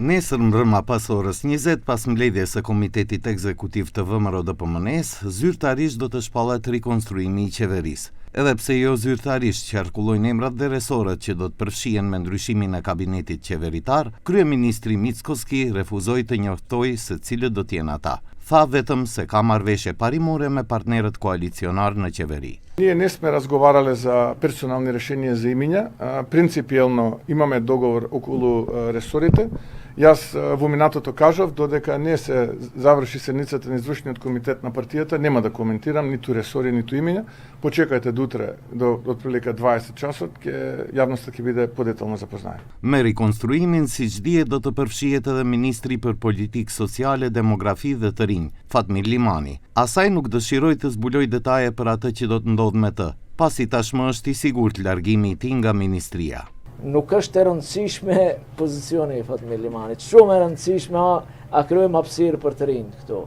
Nesër mbrëma pas orës 20, pas mbledhjes së Komitetit Ekzekutiv të VMRO-DPMNE-së, zyrtarisht do të shpallet rikonstruimi i qeverisë. Edhe pse jo zyrtarisht qarkullojnë emrat dhe resorët që do të përfshihen me ndryshimin e kabinetit qeveritar, kryeministri Mickoski refuzoi të njoftojë se cilët do të jenë ata. Tha vetëm se ka marrëveshje parimore me partnerët koalicionarë në qeveri. Ние не сме разговарале за персонални решенија за имиња. Принципиелно имаме договор околу ресорите. Јас во минатото кажав, додека не се заврши седницата на извршниот комитет на партијата, нема да коментирам ниту ресори, ниту имиња. Почекајте до утре, до отприлика 20 часот, ќе јавноста ќе биде подетално запознаена. Me rikonstruimin, siç dihet, do të përfshihet edhe ministri për Politikë Sociale, Demografi dhe të Rinj, Fatmir Limani. As ai nuk dëshiroi të zbulojë detaje për atë që do të ndodhë me të, pasi tashmë është i sigurt largimi i tij nga ministria. Nuk është e rëndësishme pozicioni i Fatmir Limanit. Shumë e rëndësishme a, a krijojmë hapësirë për të rinjtë këtu.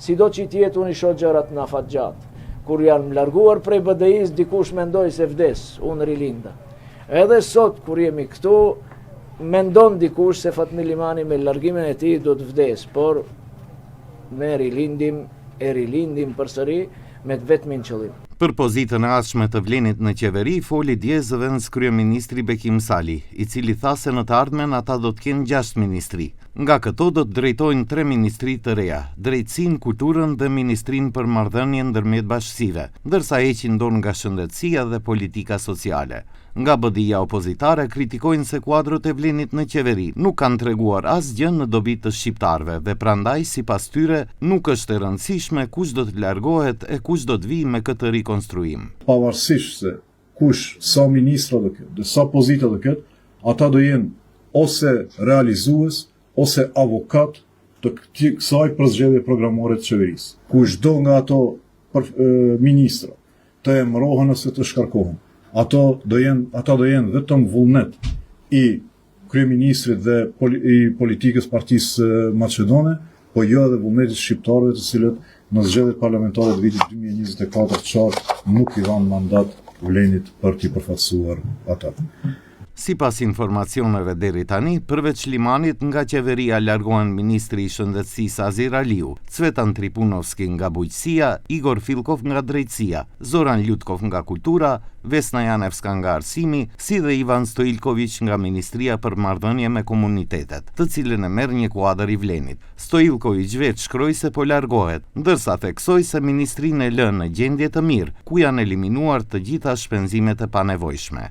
Sido që të jetë unë i shoh gjërat në afatgjatë. Kur jam larguar prej BDI-së, dikush mendoi se vdes, unë rilinda. Edhe sot kur jemi këtu, mendon dikush se Fatmir Limani me largimin e tij do të vdes, por ne rilindim e rilindim përsëri me të vetmin qëllim. Për pozitën e ardhshme të Vlenit në qeveri foli dje zëvendëskryeministri Bekim Sali, i cili tha se në të ardhmen ata do të kenë 6 ministri. Nga këto do të drejtojnë 3 ministri të reja, drejtësinë, kulturën dhe Ministrinë për Marrëdhënie ndërmjet bashkësive, ndërsa heqin dorë nga shëndetësia dhe politika sociale. Nga BDI-ja opozitare kritikojnë se kuadrot e Vlenit në qeveri nuk kanë treguar asgjë në dobi të shqiptarëve dhe prandaj sipas tyre nuk është e rëndësishme kush do të largohet e kush do të vijë me këtë rikonstruim. Pavarësisht se kush sa ministra do ketë dhe sa pozita do ketë, ata do jenë ose realizues ose avokat të kësaj përzgjedhje programore të qeverisë. Kushdo nga ato për, e, ministra të emërohen ose të shkarkohen. Ato do jenë ata do jenë vetëm vullnet i kryeministrit dhe poli, i politikës partisë maqedone, po jo edhe vullnetit shqiptarëve të cilët në zgjedhjet parlamentare të vitit 2024 qartë nuk i dhanë mandat Vlenit për t'i përfaqësuar ata. Sipas informacioneve deri tani, përveç Limanit nga qeveria largohen ministri i Shëndetësisë Azir Aliu, Cvetan Tripunovski nga Bujqësia, Igor Filkov nga Drejtësia, Zoran Ljutkov nga Kultura, Vesna Janevska nga Arsimi, si dhe Ivan Stoilković nga Ministria për Marrëdhënie me Komunitetet, të cilën e merr një kuadër i Vlenit. Stoilković vetë shkroi se po largohet, ndërsa theksoi se ministrinë e lë në gjendje të mirë, ku janë eliminuar të gjitha shpenzimet e panevojshme.